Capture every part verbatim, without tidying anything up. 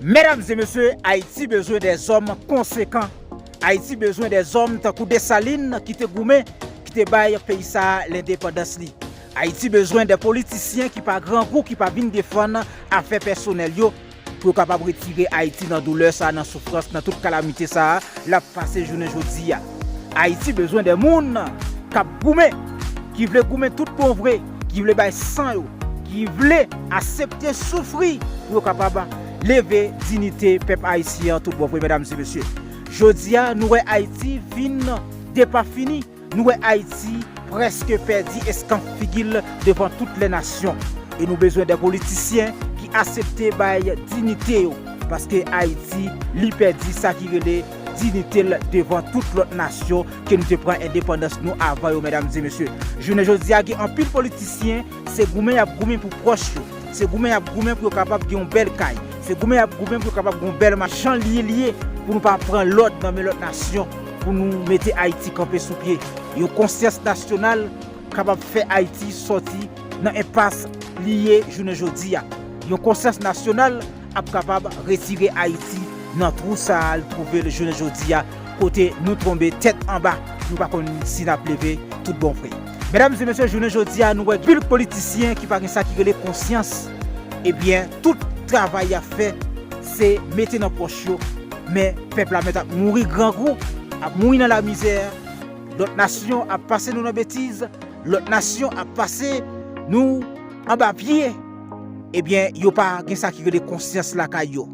Medam e mesye, Ayiti bezwen dèzòm konsekan. Ayiti bezwen dèzòm tankou Desalin ki te goumen, ki te bay peyi sa a lendepandans li. Ayiti bezwen de politisyen ki pa grangou, ki pa vin defann afè pèsonèl yo, pou yo kapab retire Ayiti nan doulè sa a, nan soufrans, nan tout kalamite sa a l ap pase jounen jodi a. Ayiti bezwen de moun k ap goumen, ki vle goumen tout bon vre, ki vle bay san yo, ki vle aksepte soufri pou yo kapab leve diyite pèp ayisyen an tout bon vre, medam e mesye. Jodi a, nou wè Ayiti vin depafini. Nou wè Ayiti prèske pèdi eskanp figi l devan tout lè nasyon. E nou bezwen de politisyen ki aksepte bay diyite yo. Paske Ayiti, li pèdi sa ki rele diyite l devan tout lòt nasyon ke nou te pran endepandans nou avan yo, medam e mesye. Jounen jodi a, gen anpil politisyen, se goumen y ap goumen pou pwòch yo. Se goumen y ap goumen pou yo kapab gen yon bèl kay. Se goumen y ap goumen pou yo kapab gen yon bèl machin. Jan li ye, li ye, pou nou pa pran lòd nan men lòt nasyon, pou nou mete Ayiti kanpe sou pye. Yon konsyans nasyonal kapab fè Ayiti sòti nan enpas li ye jounen jodi a. Yon konsyans nasyonal ap kapab retire Ayiti nan twou sa a l twouve l jounen jodi a, kote nou tonbe tèt anba, nou pa konn si n ap leve tout bon vre. Medam e mesye, jounen jodi a, nou wè anpil politisyen ki pa gen sa ki rele konsyans. Ebyen, tout travay y ap fè, se mete nan pòch yo, men pèp la mèt ap mouri grangou, ap mouri nan lamizè, lòt nasyon ap pase nou nan betiz, lòt nasyon ap pase nou anba pye, ebyen, yo pa gen sa ki rele konsyans lakay yo.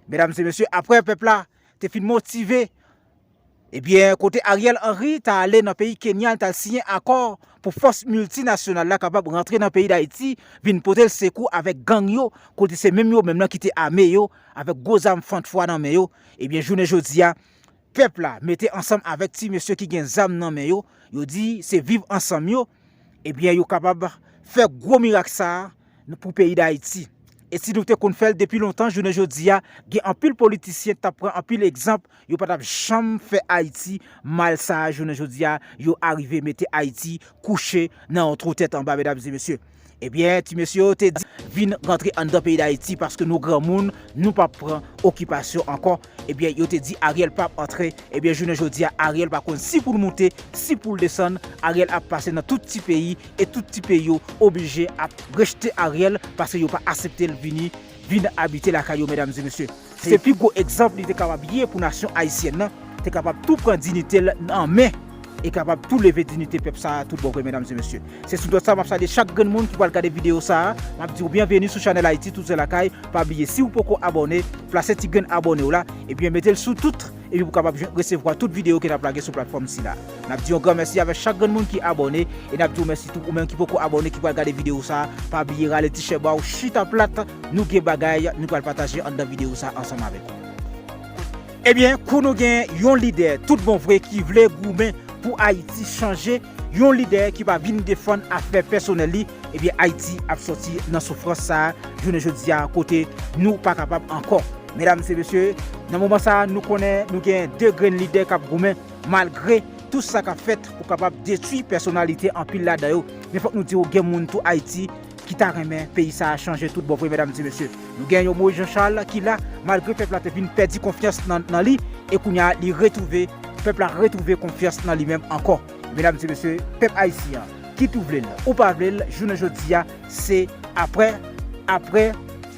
Medam e mesye, apre pèp la te fin motive, ebyen, kote Ariel Henry ta ale nan peyi Kenya, l t al siyen akò pou fòs miltinasyonal la kapab rantre nan peyi Dayiti, vin pote l sekou avèk gang yo, kote se menm yo menm nan ki te ame yo, avèk gwo zam fannfwa nan men yo, ebyen, jounen jodi a, pèp la mete ansanm avèk ti mesye ki gen zam nan men yo, yo di se viv ansanm yo, ebyen, yo kapab fè gwo mirak sa a pou peyi Dayiti. E si nou te konn fè l depi lontan, jounen jodi a, gen anpil politisyen t ap pran anpil egzanp, yo pa t ap janm fè Ayiti mal sa a, jounen jodi a, yo arive mete Ayiti kouche nan yon twou tèt anba, medam e mesye. Ebyen, ti mesye yo te di, vin rantre anndan peyi Dayiti paske nou granmoun, nou p ap pran okipasyon ankò. Ebyen, yo te di Ariel p ap antre. Ebyen, jounen jodi a, Ariel pa konn si pou l moute, si pou l desann. Ariel ap pase nan tout ti peyi, e tout ti peyi yo oblije ap rejte Ariel paske yo pa aksepte l vini, vin abite lakay yo, medam e mesye. Se pi gwo egzanp li te kapab ye pou nasyon ayisyèn nan, te kapab tou pran diyite l nan men, e kapab tou leve diyite pèp sa a tout bon vre, medam e mesye. Se sou nòt sa, m ap salye chak grenn moun ki pral gade videyo sa a. M ap di w byenveni sou chanèl Ayiti Tousen Lakay. Pa bliye, si w poko abòne, plase ti grenn abòne w la, ebyen, mete l sou tout, epi pou w kapab jwenn, resevwa tout videyo ke n ap lage sou platfòm sila. N ap di yon gran mèsi avèk chak grenn moun ki abòne, e n ap di w mèsi tou ou menm ki poko abòne, ki pral gade videyo sa a. Pa bliye rale ti chèba w, chita plat, nou gen bagay nou pral pataje anndan videyo sa a ansanm avèk ou. Ebyen, kou nou gen yon lidè tout bon vre ki vle goumen pou Ayiti chanje, yon lidè ki pa vin defann afè pèsonèl li, ebyen, Ayiti ap sòti nan soufrans sa a jounen jodi a, kote nou pa kapab ankò. Medam e mesye, nan moman sa a, nou konnen nou gen de grenn lidè k ap goumen, malgre tout sa k ap fèt pou kapab detwi pèsonalite anpil ladan yo. Men fòk nou di w, gen moun tou Ayiti ki ta renmen peyi sa a chanje tout bon vre, medam e mesye. Nou gen yon Moïse Jean Charles ki la, malgre pèp la te vin pèdi konfyans nan, nan li, e kounye a, li retwouve, pèp la retwouve konfyans nan li menm ankò. Medam e mesye, pèp ayisyen an, kit ou vle l ou pa vle l, jounen jodi a, se apre, apre,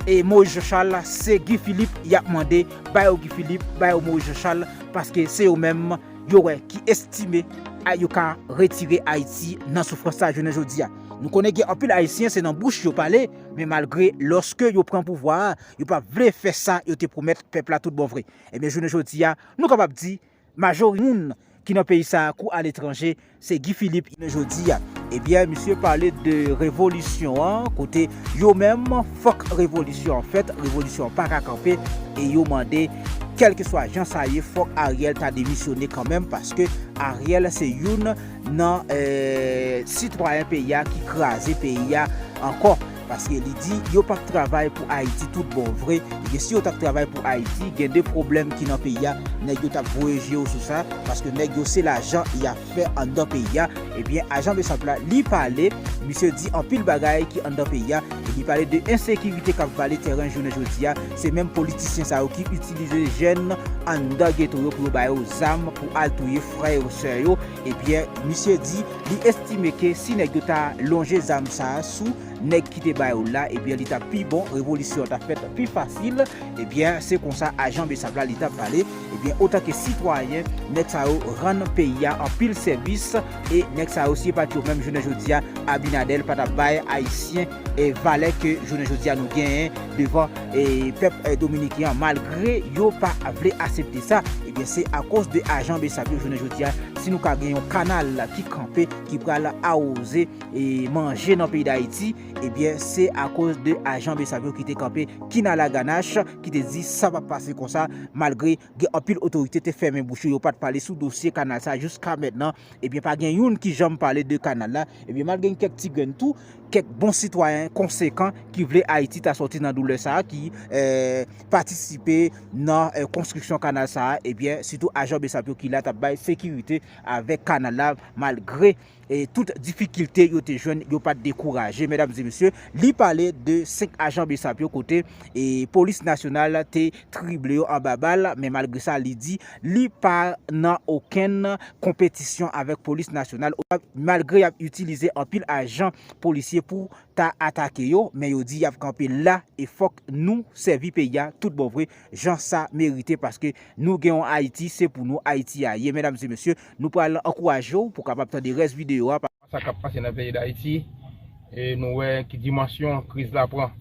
e Moïse Jean Charles, se Guy Philippe y ap mande, ba yo Guy Philippe, ba yo Moïse Jean Charles, paske se yo menm yo wè ki estime a yo ka retire Ayiti nan soufrans sa jounen jodi a. Nou konnen gen anpil Ayisyen, se nan bouch yo pale, men malgre lòske yo pran pouvwa a, yo pa vle fè sa yo te pwomèt pèp la tout bon vre. Ebyen, jounen jodi a, nou kapab di, majori moun ki nan peyi sa a kou aletranje, se Guy Philippe jounen jodi a. Ebyen, misye pale de revolisyon an, kote yo menm, fòk revolisyon an fèt, revolisyon an pa ka kanpe, e yo mande, kèlkeswa jan sa ye, fòk Ariel ta demisyone kanmenm, paske Ariel se youn nan, eh, sitwayen peyi a ki kraze peyi a ankò. Paske li di yo p ap travay pou Ayiti tout bon vre. Ebyen, si yo t ap travay pou Ayiti, gen de pwoblèm ki nan peyi a, nèg yo t ap voye je yo sou sa, paske nèg yo se lajan y ap fè anndan peyi a. Ebyen, ajan Besap la, li pale, misye di anpil bagay ki anndan peyi a, e li pale de ensekirite k ap vale tèren jounen jodi a. Se menm politisyen sa yo ki itilize jèn anndan geto yo pou yo ba yo zam pou al touye frè yo, sè yo. Ebyen, misye di, li estime ke si nèg yo ta lonje zam sa a sou nèg ki te ba yo la, ebyen, li t ap pi bon, revolisyon an t ap fèt pi fasil. Ebyen, se konsa ajan Besap la, li t ap pale. Ebyen, otanke sitwayen, nèg sa yo rann peyi a anpil sèvis, e nèg sa yo, si e pa t yo menm, jounen jodi a, Abinader pa t ap bay Ayisyen e valè ke jounen jodi a nou genyen devan e pèp e dominiken an, malgre yo pa vle aksepte sa. Ebyen, se akoz de ajan Besap yo jounen jodi a, si nou ka gen yon kanal ki kanpe, ki pral awoze e manje nan peyi Dayiti, ebyen, se akoz de ajan Besap yo ki te kanpe Kinalaganach, ki te di sa p ap pase konsa, malgre gen anpil otorite te fèmen bouch yo, yo pa t pale sou dosye kanal sa jiska mentnan. Ebyen, pa gen youn ki janm pale de kanal la. Ebyen, malgre gen kèk ti grenn tou, kèk bon sitwayen konsekan ki vle Ayiti ta sòti nan doulè sa a, ki, eh, patisipe nan, eh, konstriksyon kanal sa a, ebyen, sitou ajan Besap yo ki la t ap bay sekirite avèk kanal la, malgre, eh, tout difikilte yo te jwenn, yo pa t dekouraje. Medam e mesye, li pale de senk ajan Besap yo kote, eh, polis nasyonal te trible yo anba bal, men malgre sa, li di li pa nan okenn konpetisyon avèk polis nasyonal, malgre y ap itilize anpil ajan polisye pou ta atake yo, men yo di y ap kanpe la, e fòk nou sèvi peyi a tout bon vre, jan sa merite, paske nou gen yon Ayiti, se pou nou Ayiti a ye. Medam e mesye, nou pral ankouraje w pou w kapab tande rès videyo a. Sa k ap pase nan peyi Dayiti, e nou wè ki dimansyon kriz la pran.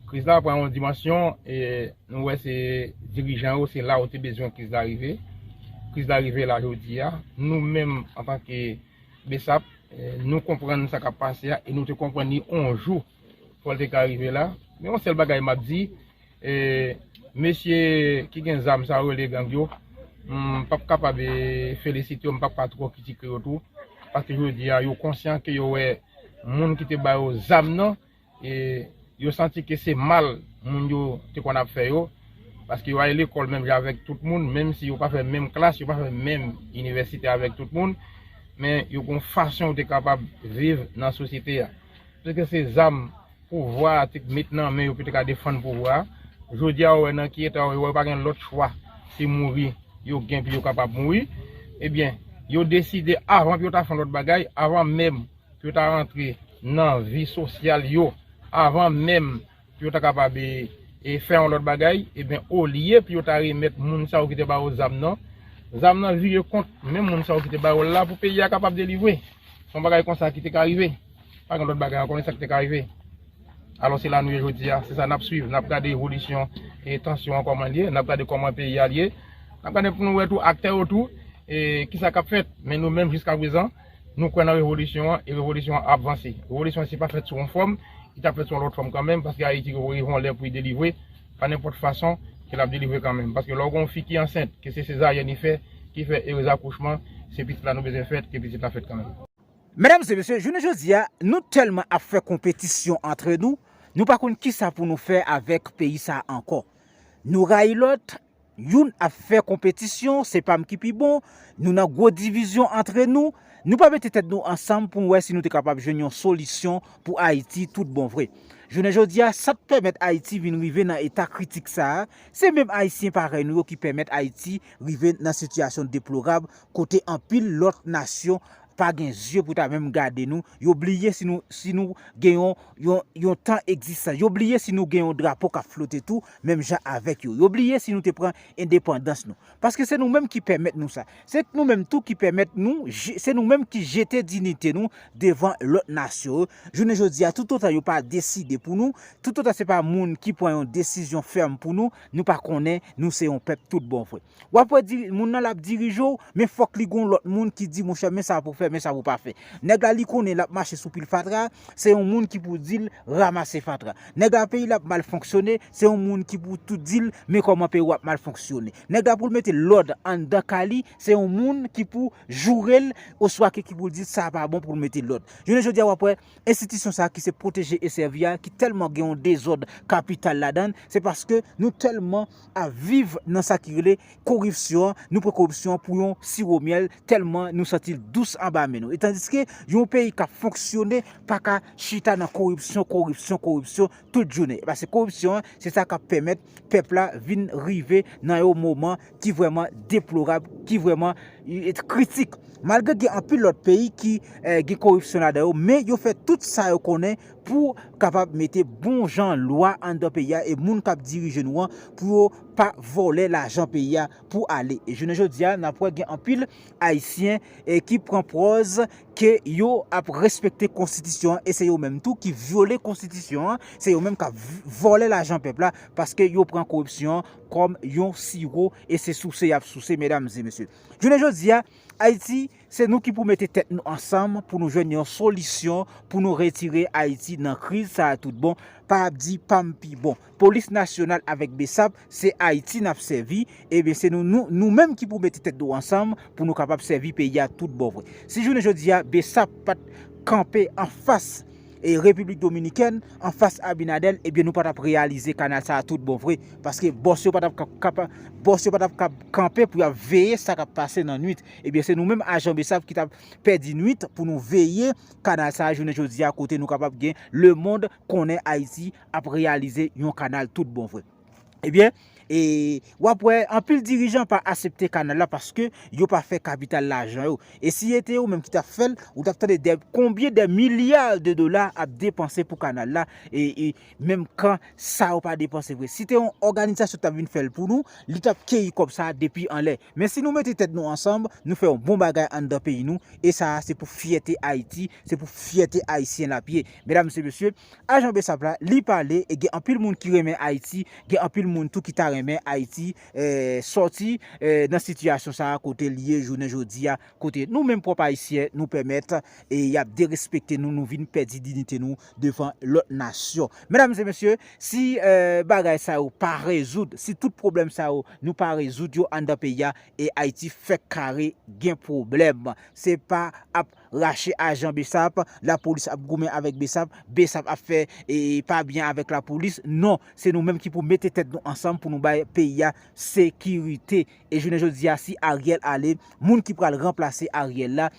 Kriz la pran yon dimansyon, e nou wè se dirijan yo, se la yo te bezwen kriz la rive. Kriz la rive la jodi a. Nou menm, antanke Besap, e nou konprann sa k ap pase a, e nou te konprann li on jou fò l te ka rive la. Men yon sèl bagay m ap di, e, mesye ki gen zam sa yo rele gang yo, m p ap kapab, e, felisite yo, m p ap ka twò kritike yo tou, paske jodi a yo konsyan ke yo wè moun ki te ba yo zam nan, e, yo santi ke se mal moun yo te konn ap fè yo, paske yo ale lekòl menm jan avèk tout moun, menm si yo pa fè menm klas, yo pa fè menm inivèsite avèk tout moun, men yo gon fason yo te kapab viv nan sosyete a. Paske se zam pouvwa a te met nan men yo pou yo te ka defann pouvwa a. Jodi a, ou wè nan ki eta yo ye, ou wè yo pa gen lòt chwa, se mouri yo gen pou yo kapab mouri. Ebyen, yo deside avan pou yo ta fè yon lòt bagay, avan menm pou yo ta rantre nan vi sosyal yo, avan menm pou yo ta kapab, e, e, fè yon lòt bagay, ebyen, olye pou yo ta remèt moun sa yo ki te ba yo zam nan, zam nan vire kont menm moun sa yo ki te ba yo l la pou peyi a kapab delivre. Se yon bagay konsa ki te ka rive. Pa gen lòt bagay ankò, men sa ki te ka rive. Alò, se la nou ye jodi a, se sa n ap swiv, n ap gade evolisyon e tansyon an kòman l ye, n ap gade kòman peyi a l ye, n ap gade pou nou wè tou aktè yo tou, e kisa k ap fèt. Men nou menm, jiska prezan, nou kwè nan revolisyon an, e revolisyon an ap vanse. Revolisyon an, si pa fèt sou yon fòm, li t ap fèt sou yon lòt fòm kanmenm, paske Ayiti rive yon lè pou li delivre, pa nenpòt fason ke l ap delivre kanmenm. Paske lè w gen yon fi ki ansent, ke se sezaryèn li fè, ki fè erez akouchman, se pitit la nou bezwen fèt, ke pitit la fèt kanmenm. Medam e mesye, jounen jodi a, nou tèlman ap fè konpetisyon antre nou, nou pa konn kisa pou nou fè avèk peyi sa a ankò. Nou rayi lòt, youn ap fè konpetisyon, se pa m ki pi bon, nou nan gwo divizyon antre nou, nou pa mete tèt nou ansanm pou n wè si nou te kapab jwenn yon solisyon pou Ayiti tout bon vre. Jounen jodi a, sa k pèmèt Ayiti vin rive nan eta kritik sa a, se menm Ayisyen parèy nou yo ki pèmèt Ayiti rive nan sitiyasyon deplorab, kote anpil lòt nasyon pa gen zye pou ta menm gade nou. Yo bliye si nou, si nou gen yon, yon, yon tan egzistans. Yo bliye si nou gen yon drapo k ap flote tou, menm jan avèk yo. Yo bliye si nou te pran endepandans nou. Paske se nou menm ki pèmèt nou sa. Se nou menm tou ki pèmèt nou, je- se nou menm ki jete diyite nou devan lòt nasyon yo. Jounen jodi a, toutotan yo pa deside pou nou, toutotan se pa moun ki pran yon desizyon fèm pou nou, nou pa konnen nou se yon pèp tout bon vre. W ap wè diri- moun nan l ap dirije w, men fòk li gon lòt moun ki di, monchè, men sa pou w fè. fè, men sa pou w pa fè. Nèg la, li konnen l ap mache sou pil fatra, se yon moun ki pou di l ranmase fatra. Nèg la, peyi l ap mal fonksyone, se yon moun ki pou tou di l men kòman peyi w ap mal fonksyone. Nèg la, pou l mete lòd anndan kay li, se yon moun ki pou joure l, oswa ke ki pou l di sa pa bon pou l mete lòd. Jounen jodi a, w ap wè enstitisyon sa a ki se pwoteje e sèvi a, ki tèlman gen yon dezòd kapital ladan l, se paske nou tèlman ap viv nan sa ki rele koripsyon an, nou pran koripsyon an pou yon siwo myèl, tèlman nou santi l dous anba men nou. E tandiske yon peyi k ap fonksyone pa ka chita nan koripsyon, koripsyon, koripsyon tout jounen. Paske koripsyon an, se sa k ap pèmèt pèp la vin rive nan yon moman ki vrèman deplorab, ki vrèman, e, kritik. Malgre gen anpil lòt peyi ki, eh, gen koripsyon ladan yo, men yo fè tout sa yo konnen pou kapab mete bon jan lwa anndan peyi a, e moun k ap dirije nou an pou yo pa vòlè lajan peyi a pou ale. E jounen jodi a, n ap wè gen anpil Ayisyen, eh, ki pran pòz ke yo ap respekte konstitisyon an, e se yo menm tou ki vyole konstitisyon an, se yo menm k ap v-, vòlè lajan pèp la, paske yo pran koripsyon an kòm yon siwo, e se souse y ap souse, medam e mesye. Jounen jodi a, Ayiti, se nou ki pou mete tèt nou ansanm pou nou jwenn yon solisyon pou nou retire Ayiti nan kriz sa a tout bon, pa ap di pa m pi bon. Polis nasyonal avèk BSAP, se Ayiti n ap sèvi, ebyen se nou, nou, nou menm ki pou mete tèt nou ansanm pou nou kapab sèvi peyi a tout bon vre. Si jounen jodi a, BSAP pa t kanpe anfas e Repiblik Dominikèn, anfas Abinader, ebyen nou pa t ap reyalize kanal sa a tout bon vre, paske bòs yo pa t ap ka-, kapa-, bòs yo pa t ap ka-, kanpe pou y ap veye sa k ap pase nan nwit. Ebyen se nou menm ajan BSAP ki t ap pèdi nwit pou nou veye kanal sa a jounen jodi a, kote nou kapab gen lemonn konnen Ayiti ap reyalize yon kanal tout bon vre. Ebyen, e w ap wè anpil dirijan pa aksepte kanal la paske yo pa fè kapital lajan yo. E si e te ou menm ki t ap fè l, ou t ap tande de konbyen de milya de dola ap depanse pou kanal la, e, e menm kan sa yo pa depanse vre. Si te yon òganizasyon t ap vin fè l pou nou, li t ap keyi kòb sa a depi anlè. Men si nou mete tèt nou ansanm, nou fè yon bon bagay anndan peyi nou, e sa a se pou fyète Ayiti, se pou fyète Ayisyen l ap ye. Medam e mesye, ajan BSAP la, li pale, e gen anpil moun ki renmen Ayiti, gen anpil moun tou ki ta renmen Ayiti, eh, sòti, eh, nan sitiyasyon sa a kote l ye jounen jodi a, kote nou menm pwòp Ayisyen, nou pèmèt, e y ap derespekte nou, nou vin pèdi diyite nou devan lòt nasyon. Medam e mesye, si, eh, bagay sa yo pa rezoud, si tout pwoblèm sa yo nou pa rezoud yo anndan peyi a, e Ayiti fèk kare gen pwoblèm. Se pa ap rache ajan BSAP, lapolis ap goumen avèk BSAP, BSAP ap fè, e, pa byen avèk lapolis. Non, se nou menm ki pou mete tèt nou ansanm pou nou bay peyi a sekirite. E jounen jodi a, si Ariel ale, moun ki pral ranplase Ariel la,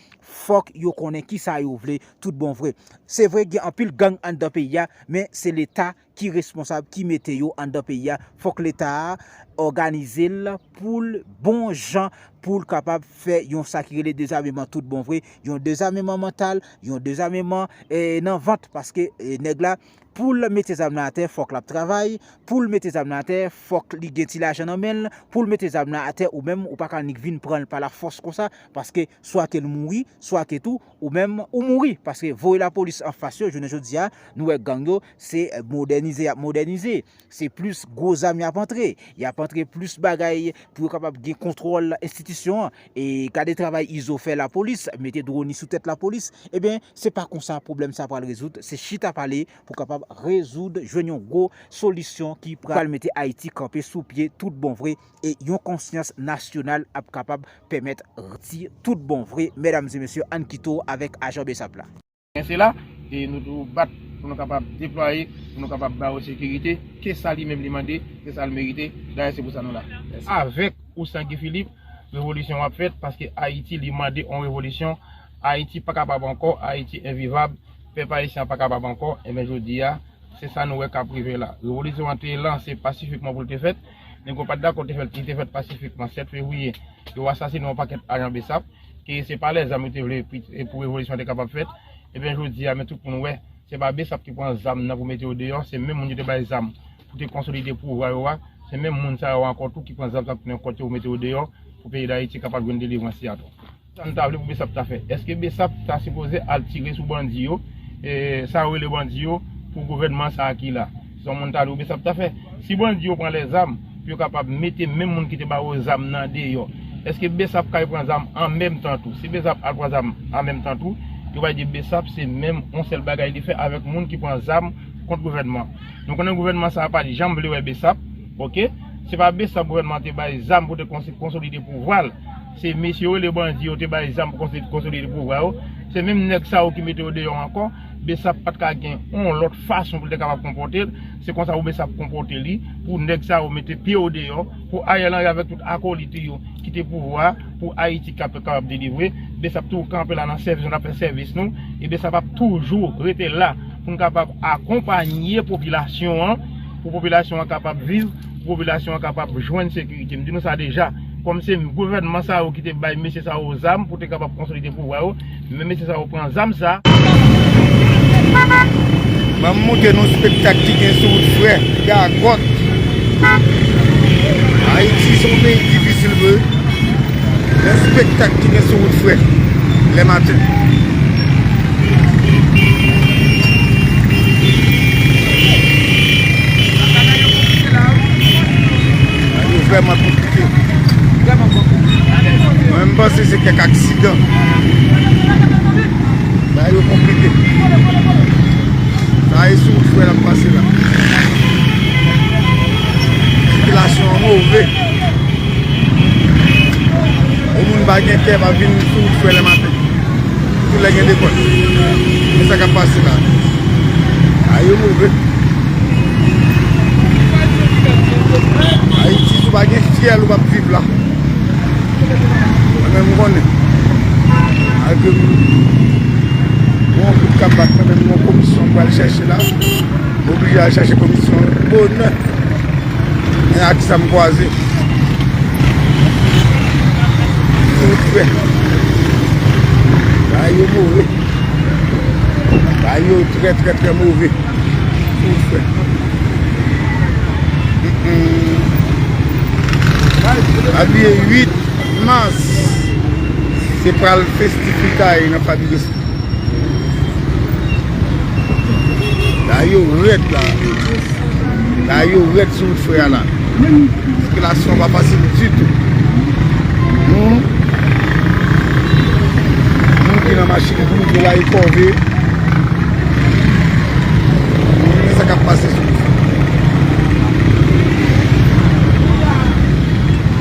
fòk yo konnen kisa yo vle tout bon vre. Se vre, gen anpil gang anndan peyi a, men se Leta ki responsab, ki mete yo anndan peyi a. Fòk Leta a òganize l pou l bon jan, pou l kapab fè yon sa ki rele dezameman tout bon vre, yon dezameman mantal, yon dezameman, eh, nan vant, paske, eh, nèg la, pou l mete zam nan atè, fòk l ap travay, pou l mete zam nan atè, fòk li gen ti lajan nan men l, pou l mete zam nan atè, ou menm, ou pa ka nik vin pran l pa lafòs konsa, paske swa ke l mouri, swa ke tou, ou menm, ou mouri, paske voye lapolis anfas yo, jounen jodi a, nou wè gang yo, se, eh, modènize y ap modènize. Se plis gwo zam y ap antre. Y ap antre plis bagay pou yo kapab gen kontwòl enstitisyon an. E gade travay Izo fè lapolis, mete dwoni sou tèt lapolis. Ebyen, se pa konsa pwoblèm sa pral rezoud. Se chita pale pou kapab rezoud, jwenn yon gwo solisyon ki pral mete Ayiti kanpe sou pye tout bon vre. E yon konsyans nasyonal ap kapab pèmèt ti tout bon vre. Medam e mesye, ann kite w avèk ajan BSAP la. Gen sila, e nou tou bat pou nou kapab deplwaye, pou nou kapab ba yo sekirite, ke sa li menm li mande, ke sa l merite, dayè se pou sa nou la. Avèk ou san Guy Philippe, revolisyon ap fèt, paske Ayiti li mande yon revolisyon. Ayiti pa kapab ankò, Ayiti envivab, pèp ayisyen an pa kapab ankò, enben jodi a, se sa nou wè k ap rive la. Revolisyon an te lanse pasifikman pou l te fèt, nèg yo pa t dakò te fèt, li te fèt pasifikman, sèt fevriye, yo asasine yon pakèt ajan BSAP, ke se pa lèzam yo te vle pou, pou revolisyon an te kapab fèt. Ebyen, jodi a, men tout moun wè, se pa BSAP ki pran zam nan pou mete yo deyò, se menm moun yo te bay zam pou te konsolide pouvwa yo a, se menm moun sa yo ankò tou ki pran zam sa pou tounen kont yo pou mete yo deyò, pou peyi Dayiti kapab jwenn delivrans li a tou. Sa n ta vle pou BSAP ta fè? Èske BSAP ta sipoze al tire sou bandi yo, e, sa yo rele bandi yo, pou gouvènman sa a ki la? Se yon moun ta di w BSAP ta fè. Si bandi yo pran lèzam, pou yo kapab mete menm moun ki te ba yo zam nan deyò, Èske BSAP kay pran zam an menm tan tou? Si BSAP al pran zam an menm tan tou, yo va di BSAP se menm yon sèl bagay li fè avèk moun ki pran zam kont gouvènman. Nou konnen gouvènman sa a pa t janm vle wè BSAP, oke? Se pa BSAP gouvènman te bay zam pou te konsi-, konsolide pouvwa l. Se mesye yo rele bandi yo te bay zam pou konsi-, konsolide pouvwa yo. Se menm nèg sa yo ki mete yo deyò ankò. BSAP pa t ka gen yon lòt fason pou l te kapab konpòte l. Se konsa pou BSAP konpòte li, pou nèg sa yo mete pye yo deyò, pou Ariel Henry avèk tout akolit li yo kite pouvwa a, pou Ayiti kap-, kapab delivre. BSAP toujou kanpe la nan sèvis nou, n ap fè sèvis nou. E BSAP ap toujou rete la pou n kapab akonpanye popilasyon an, pou popilasyon an kapab viv, pou popilasyon an kapab jwenn sekirite. M di nou sa deja, kòm se gouvènman sa yo ki te bay mesye sa yo zam pou te kapab konsolide pouvwa yo, men mesye sa yo pran zam sa. Ban m montre nou spektak ki gen sou wout frè, gagòt. Ayiti se yon peyi difisil vre. Men spektak ki gen sou wout frè, lè maten. Bagay yo vrèman konplike. Mwen, m panse se kèk aksidan. Bagay yo konplike. Sa e sou wout frè l ap pase la. Sikilasyon an move. Yon moun pa gen kè pa vin sou wout frè lè maten. Tou lè gen lekòl. Men sa k ap pase la. Bagay yo move. Ayiti, si w pa gen fyèl, ou p ap viv la. Mwen menm, m konnen. Malgre m gon gwoup k ap bat, mwen menm, m gon komisyon m pral chèche la. M oblije al chèche komisyon an bonè. Men ak sa m kwaze. Sou wout frè. Bagay yo move. Bagay yo trè, trè, trè move. Sou wout frè. Mm, mm. Abiye uit mas. Se pral festif li ta ye nan Fabi Resto. Bagay yo rèd la. Bagay yo rèd sou wout frè a la. Sikilasyon pa fasil ditou. Hmm. Moun ki nan machin pou yo lage kòve. Men sa k ap pase sou wout frè.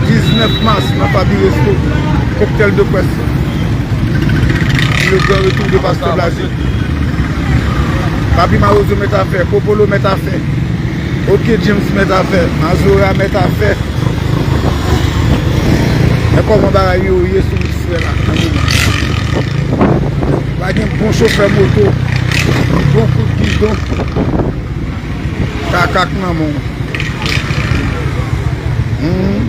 Diznèf mas nan Fabi Resto, koktèl de près. Le grand retour de Pastè Blaze. Papi Mawozo mèt afè, Popolo mèt afè, Oke James mèt afè, Mazora mèt afè. Men kòman bagay yo ye sou wout frè la nan moman. Pa gen bon chofè moto, bon kout gidon. Kakak nan men w. Hmm.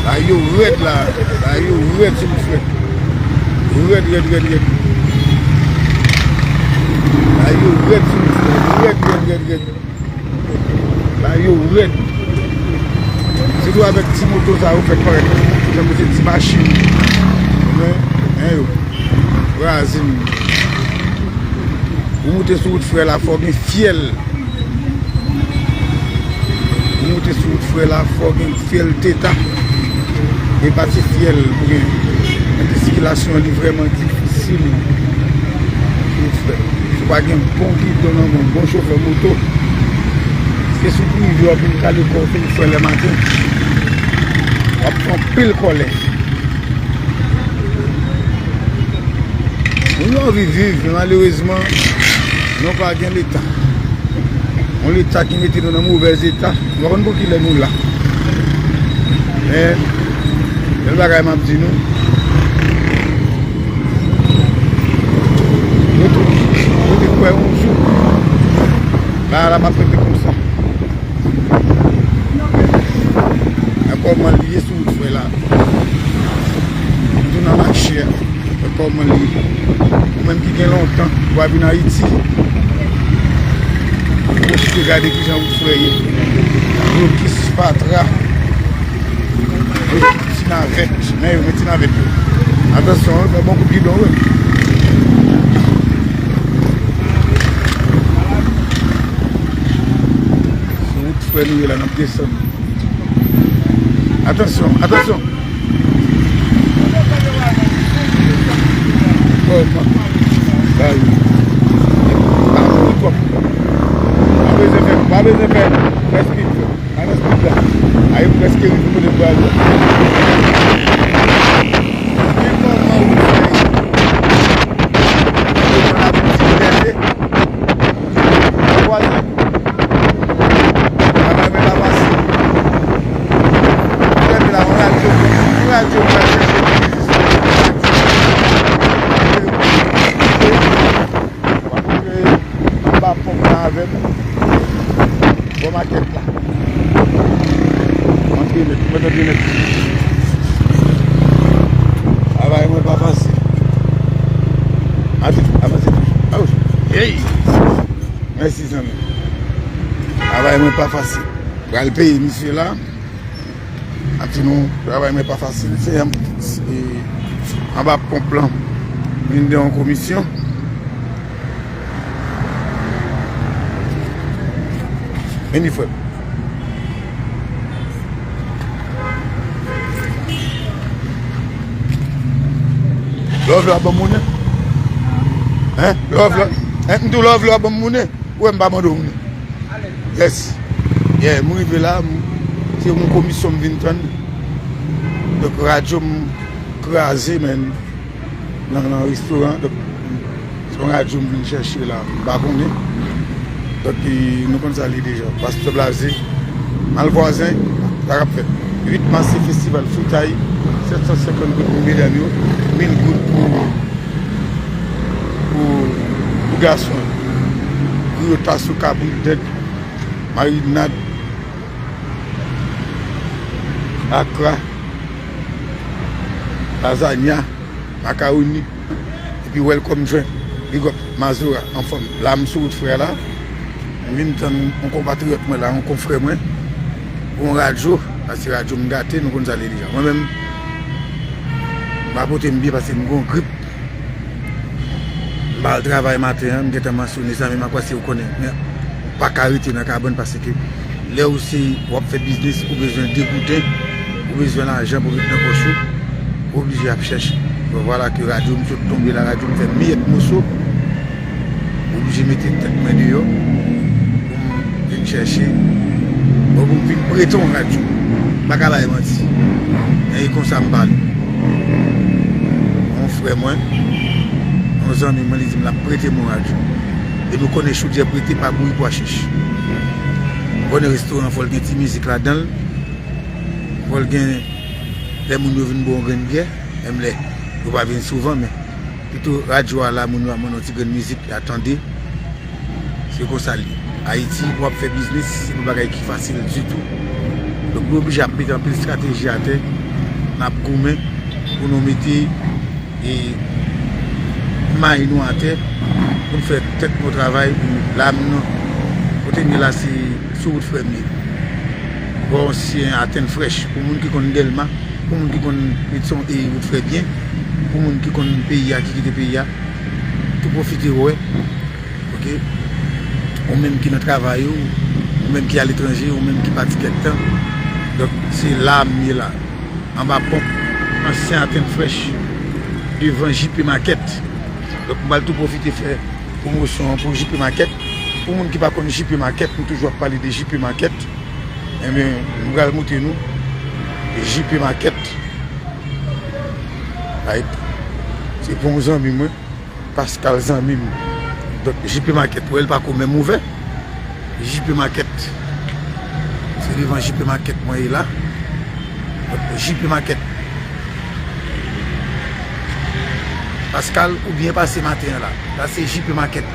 Bagay yo rèd la. Bagay yo rèd, se m frè. Rèd, rèd, rèd, rèd. Bagay yo rèd, se m frè. Rèd, rèd, rèd, rèd. Bagay yo rèd. Sitou avèk ti moto sa yo fèk parèt. Jan m di, ti machin. Men, men yo. Kraze m. Pou moute sou wout frè la, fò w gen fyèl. Pou moute sou wout frè la, fò w gen fyèl teta. E pa ti fyèl pou gen. Paske sikilasyon an li vrèman difisil. Sou wout frè. Si w pa gen bon gidon nan men w, bon chofè moto. Se sou prive w ap vin kale kò w sou wout frè lè maten. W ap pran anpil kòlè. Moun yo anvi viv, men malerezman, nou pa gen Leta. Yon Leta ki mete nou nan movèz eta. Nou pa konn pou kilè nou la. Men, bèl bagay m ap di nou. Nou te, nou te kwè yon jou, bagay la p ap rete konsa. Men kòman l ye sou wout frè la. Tou nan mache a. Men kòman l ye. Ou menm ki gen lontan, ou pa vin Ayiti. Pwofite gade kijan wout frè ye. Blokis, fatra. Ti navèt. Men yo, men ti navèt yo. Atansyon, wi, fè bon kout gidon, wi. Se wout frè nou ye la, n ap desann. Atansyon, atansyon. Bay. Pa mouri twòp. Pa bezwen fè, pa bezwen fè, fè speed. Pa nan speed la. A, yo prèske rive kote m pral la. Gen moman ou fè. Ou pran la ti liberté. Vwazin. Bagay mwen pa fasil. Mwen la, yon radyo, yon radyo mwen chèche. W ap antre anba ponp la avè m. Bò makèt la. Antre nèt, mwen antre nèt. Travay mwen pa fasil. Ati, avanse tou. Awo. Hey! Mèsi, zanmi. Travay mwen pa fasil. Pral peye misye la. Ap di nou, travay mwen pa fasil. Se, e, anba ponp lan. Vin de yon komisyon. Vini, frè. Love la ban m monnen. Hein? Love la. Hein, m di w love la ban m monnen. Ou wè m pa mande w monnen. Yes. Yeah, m rive la, m, se yon komisyon m vin tann. Donk, radyo m kraze, men. Nan, nan restoran, donk, se yon radyo m vin chèche la, m pa konnen. Donk, e, nou konn sa l ye deja. Pastè Blaze, Malvwazen, sa k ap fèt. Uit mas, se festival fritay, sèt san senkant goud pou medam yo, mil goud pou, pou, pou gason yo. Griyo, tasou, kabrit, dèd, marinad, akra, lazanya, makawoni, epi welcome drink. Big up, Mazora, anfòm. La, m sou wout frè la. M vin tann yon konpatriyòt mwen la, yon konfrè mwen. Yon radyo, paske radyo m gate, nou konn sa l ye deja. Mwen menm, m pa pote m byen paske m gon grip. M pa al travay maten an, m gentan mansyone sa, men m ap pase, ou konnen. Men ou pa ka rete nan kabann paske lè ou se, w ap fè biznis, ou bezwen degouden, ou bezwen lajan pou met nan pòch ou, ou oblije ap chèche. Bon, vwala ke radyo m sot tonbe la, radyo m fè miyèt moso, oblije mete tèt mwen deyò pou m vin chèche. Bon, pou m vin prete yon radyo. M pa ka bay manti. Men e konsa m pale. Yon frè mwen, yon zanmi mwen, li di m l ap prete m yon radyo. E nou konnen chodyè prete pa bouyi pwa chich. Ou konnen restoran fò l gen ti mizik ladan l. Fò l gen lè moun yo vin bwè yon grenn byè, menm lè yo pa vin souvan, men pito radyo a la, moun yo ap mande yon ti grenn mizik, y a tande. Se konsa l ye. Ayiti, pou w ap fè biznis, se pa bagay ki fasil ditou. Donk, nou oblije ap mete anpil estrateji atè, n ap goumen pou nou mete e may nou atè pou n fè tèt nou travay pou lam nou. Kote m ye la se sou wout frè m ye. Bò ansyen Atèn Frèch, pou moun ki konn Dèlma, pou moun ki konn Medson e wout frè byen, pou moun ki konn peyi a, ki kite peyi a, tou pwofite wè. Oke? Ou menm ki nan travay ou, ou menm ki aletranje, ou menm ki pati kèk tan. Donk, se la m ye la. Anba ponp ansyen Atèn Frèch, devan J P Market. Donk, m pral tou pwofite fè pwomosyon an pou J P Market. Pou moun ki pa konn J P Market, m toujou ap pale de J P Market. Enben, m pral montre nou J P Market. Like, se pou yon zanmi mwen. Pascal zanmi m. Donk, J P Market, wè l pako menm ouvè. J P Market. Se devan J P Market mwen ye la. Donk, J P Market. Pascal, ou byen pase maten an la. La, se J P Market.